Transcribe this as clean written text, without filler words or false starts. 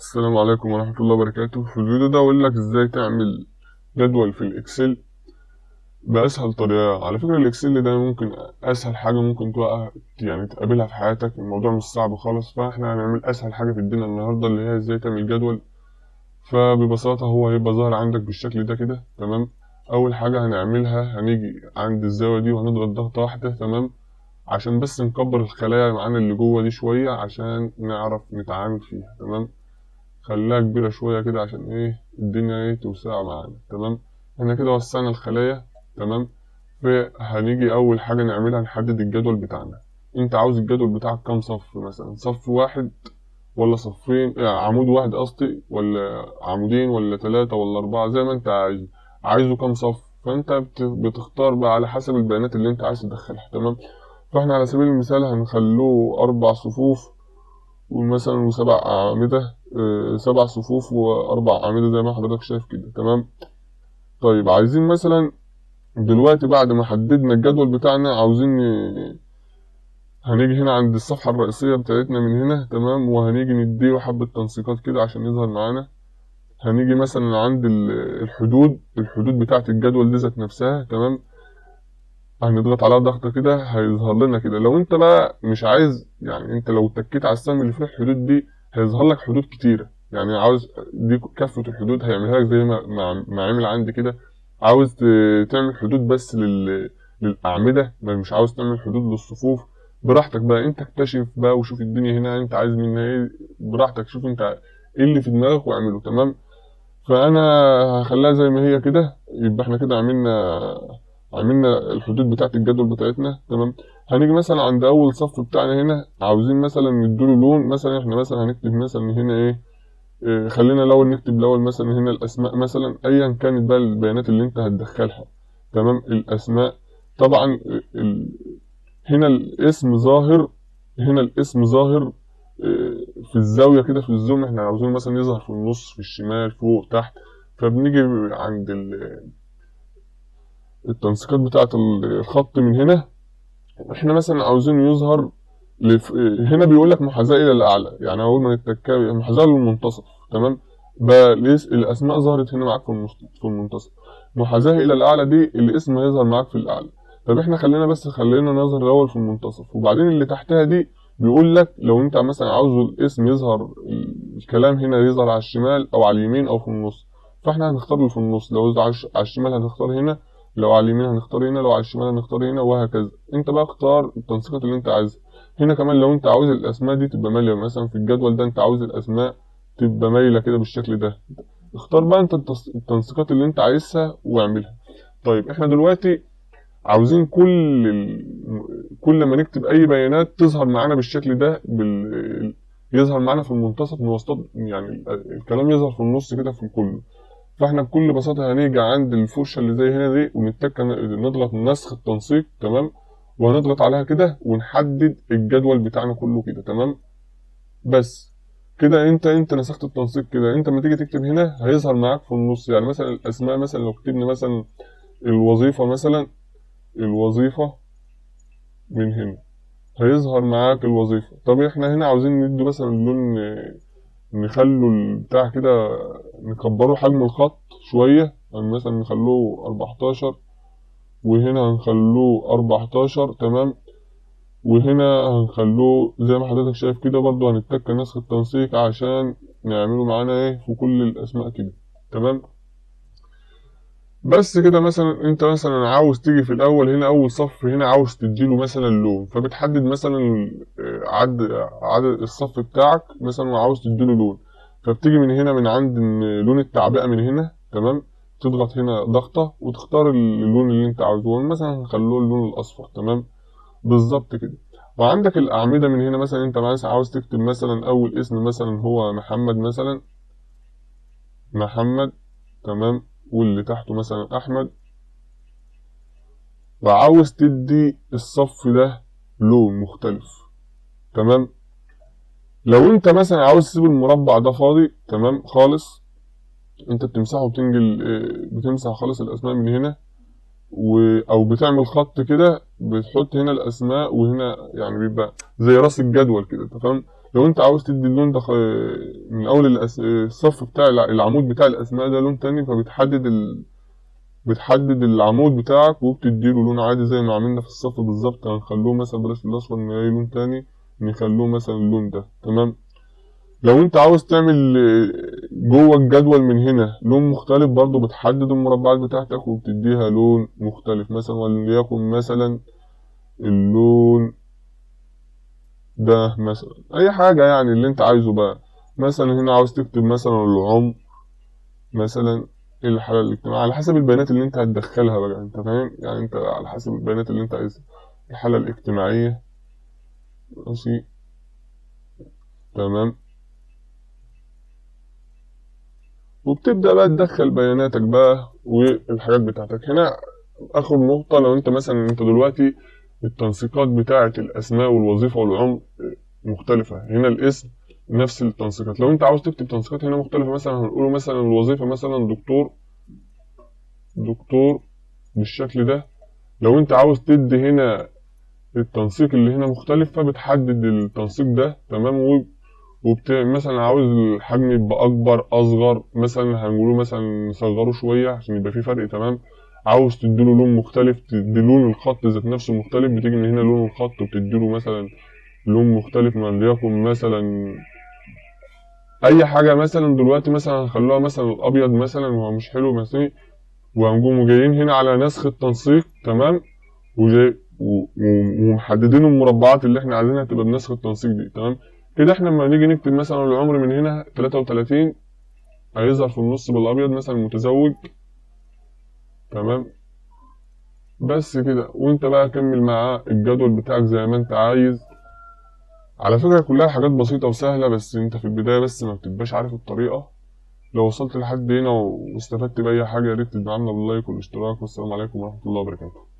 السلام عليكم ورحمة الله وبركاته. في الفيديو ده اقول لك ازاي تعمل جدول في ال Excel بأسهل طريقة. على فكرة ال Excel ده ممكن اسهل حاجة ممكن توقع يعني تقابلها في حياتك، الموضوع مش صعب خالص. فاحنا هنعمل اسهل حاجة في الدنيا النهاردة اللي هي ازاي تعمل جدول. فببساطة هو هيبقى ظاهر عندك بالشكل ده كده، تمام. اول حاجة هنعملها هنيجي عند الزاوية دي وهنضغط ضغطة واحدة، تمام، عشان بس نكبر الخلايا معانا اللي جوه دي شوية عشان نعرف نتعامل فيها، تمام. خليها كبيرة شوية كده عشان ايه الدنيا ايه توسع معانا، تمام. احنا كده وسعنا الخلايا، تمام. فهنيجي اول حاجة نعملها نحدد الجدول بتاعنا. انت عاوز الجدول بتاعك كام صف؟ مثلا صف واحد ولا صفين، يعني عمود واحد قصدي، ولا عمودين ولا 3 ولا 4، زي ما انت عايز. عايزه كام صف؟ فانت بتختار بقى على حسب البيانات اللي انت عايز تدخلها، تمام. فاحنا على سبيل المثال هنخلوه 4 صفوف ومثلا و7 أعمدة، 7 صفوف و4 أعمدة زي ما حضرتك شايف كده، تمام. طيب عايزين مثلا دلوقتي بعد ما حددنا الجدول بتاعنا عاوزين هنيجي هنا عند الصفحة الرئيسية بتاعتنا من هنا، تمام، وهنيجي نديله حبة تنسيقات كده عشان يظهر معانا. هنيجي مثلا عند الحدود بتاعة الجدول دي ذات نفسها، تمام، هنضغط عليها ضغطة كده هيظهر لنا كده. لو انت بقى مش عايز، يعني انت لو تكيت على السهم اللي فيه الحدود دي هيظهر لك حدود كتيرة، يعني عاوز دي كافة الحدود هيعملها لك زي ما عمل عندي كده. عاوز تعمل حدود بس للأعمدة، مش عاوز تعمل حدود للصفوف، براحتك بقى انت اكتشف بقى وشوف الدنيا هنا انت عايز منها ايه، براحتك شوف انت ايه اللي في دماغك واعمله، تمام. فانا هخليها زي ما هي كده، يبقى احنا كده عملنا الحدود بتاعت الجدول بتاعتنا، تمام. هنيجي مثلا عند اول صف بتاعنا هنا عاوزين مثلا نديله لون، مثلا احنا مثلا هنكتب مثلا هنا ايه، خلينا الاول نكتب الاول مثلا هنا الاسماء مثلا، ايا كانت بقى البيانات اللي انت هتدخلها، تمام. الاسماء طبعا هنا الاسم ظاهر، هنا الاسم ظاهر في الزاوية كده في الزوم، احنا عاوزينه مثلا يظهر في النص في الشمال فوق تحت. فبنيجي عند التنسيقات بتاعة الخط من هنا، احنا مثلا عاوزينه يظهر هنا بيقول لك محاذاة إلى الأعلى، يعني أول ما نتكا محاذاة للمنتصف، تمام. بقى الأسماء ظهرت هنا معاك في المنتصف. محاذاة إلى الأعلى دي الاسم هيظهر معاك في الأعلى. طب احنا خلينا نظهر الأول في المنتصف، وبعدين اللي تحتها دي بيقول لك لو انت مثلا عاوز الاسم يظهر الكلام هنا يظهر على الشمال أو على اليمين أو في النص، فاحنا هنختار اللي في النص. لو على الشمال هنختار هنا، لو على اليمين هنختار هنا، لو على الشمال هنختار هنا، وهكذا. انت بقى اختار التنسيقات اللي انت عايزها. هنا كمان لو انت عاوز الاسماء دي تبقى مايله، مثلا في الجدول ده انت عاوز الاسماء تبقى مايله كده بالشكل ده، اختار بقى انت التنسيقات اللي انت عايزها واعملها. طيب احنا دلوقتي عاوزين كل ما نكتب اي بيانات تظهر معانا بالشكل ده، يظهر معانا في المنتصف من وسط، يعني الكلام يظهر في النص كده في كله. فاحنا بكل بساطة هنيجي عند الفرشة اللي زي هنا دي ونتك نضغط نسخ التنسيق، تمام، وهنضغط عليها كده ونحدد الجدول بتاعنا كله كده، تمام. بس كده انت نسخت التنسيق كده. انت لما تيجي تكتب هنا هيظهر معاك في النص، يعني مثلا الاسماء، مثلا لو كتبنا مثلا الوظيفة، مثلا الوظيفة من هنا هيظهر معاك الوظيفة. طب احنا هنا عاوزين ندي مثلا اللون، نخلو البتاع كده نكبره حجم الخط شوية، يعني مثلا نخلوه 14، وهنا هنخلوه 14، تمام، وهنا هنخلوه زي ما حضرتك شايف كده برضو. هنتك نسخ التنسيق عشان نعمله معانا ايه في كل الاسماء كده، تمام. بس كده. مثلا انت مثلا عاوز تيجي في الاول هنا اول صف هنا عاوز تديله مثلا لون، فبتحدد مثلا عدد الصف بتاعك مثلا وعاوز تديله لون، فبتيجي من هنا من عند لون التعبئة من هنا، تمام، تضغط هنا ضغطة وتختار اللون اللي انت عاوزه، مثلا هنخلوه اللون الاصفر، تمام، بالظبط كده. وعندك الاعمدة من هنا، مثلا انت مثلا عاوز تكتب مثلا اول اسم مثلا هو محمد، مثلا محمد، تمام، واللي تحته مثلا احمد، وعاوز تدي الصف ده لون مختلف، تمام. لو انت مثلا عاوز تسيب المربع ده فاضي، تمام خالص، انت بتمسحه وبتنجل، بتمسح خالص الاسماء من هنا، او بتعمل خط كده بتحط هنا الاسماء وهنا، يعني بيبقى زي راس الجدول كده، تمام. لو انت عاوز تدي اللون ده من اول الصف بتاع العمود بتاع الاسماء ده لون تاني، فبتحدد بتحدد العمود بتاعك وبتديله لون عادي زي ما عملنا في الصف بالظبط. هنخلوه مثلا بلاش الاصفر، نلاقي لون تاني، نخلوه مثلا اللون ده. تمام. لو انت عاوز تعمل جوه الجدول من هنا لون مختلف برضو، بتحدد المربعات بتاعتك وبتديها لون مختلف، مثلا وليكن مثلا اللون ده مثلا، اي حاجة يعني اللي انت عايزه بقى. مثلا هنا عاوز تكتب مثلا العمر، مثلا الحالة الاجتماعية، على حسب البيانات اللي انت هتدخلها بقى، انت فاهم يعني، انت على حسب البيانات اللي انت عايزها. الحالة الاجتماعية، ماشي تمام. وبتبدأ بقى تدخل بياناتك بقى والحاجات بتاعتك. هنا آخر نقطة، لو انت مثلا انت دلوقتي التنسيقات بتاعة الأسماء والوظيفة والعمر مختلفة، هنا الاسم نفس التنسيقات. لو انت عاوز تكتب تنسيقات هنا مختلفة، مثلا هنقوله مثلا الوظيفة مثلا دكتور، دكتور بالشكل ده. لو انت عاوز تدي هنا التنسيق اللي هنا مختلف، فبتحدد التنسيق ده. تمام. مثلا عاوز الحجم يبقى اكبر اصغر، مثلا هنقوله مثلا نصغره شويه عشان يبقى في فرق. تمام. عاوز تديله لون مختلف، تدي لون الخط ذات نفسه مختلف، بتيجي من هنا لون الخط وبتديله مثلا لون مختلف، وليكن مثلا اي حاجه. مثلا دلوقتي مثلا هنخلوها مثلا الابيض مثلا، وهو مش حلو مثلا، وهنقوم جايين هنا على نسخ التنسيق. تمام. ومحددين المربعات اللي احنا عايزينها تبقى بنسخ التنسيق دي. تمام كده. احنا لما نيجي نكتب مثلا العمر من هنا 33، هيظهر في النص بالابيض مثلا متزوج. تمام. بس كده. وانت بقى كمل مع الجدول بتاعك زي ما انت عايز. على فكرة كلها حاجات بسيطة وسهلة، بس انت في البداية بس ما بتبقاش عارف الطريقة. لو وصلت لحد هنا واستفدت بأي حاجة يا ريت تدعمنا باللايك والاشتراك، والسلام عليكم ورحمة الله وبركاته.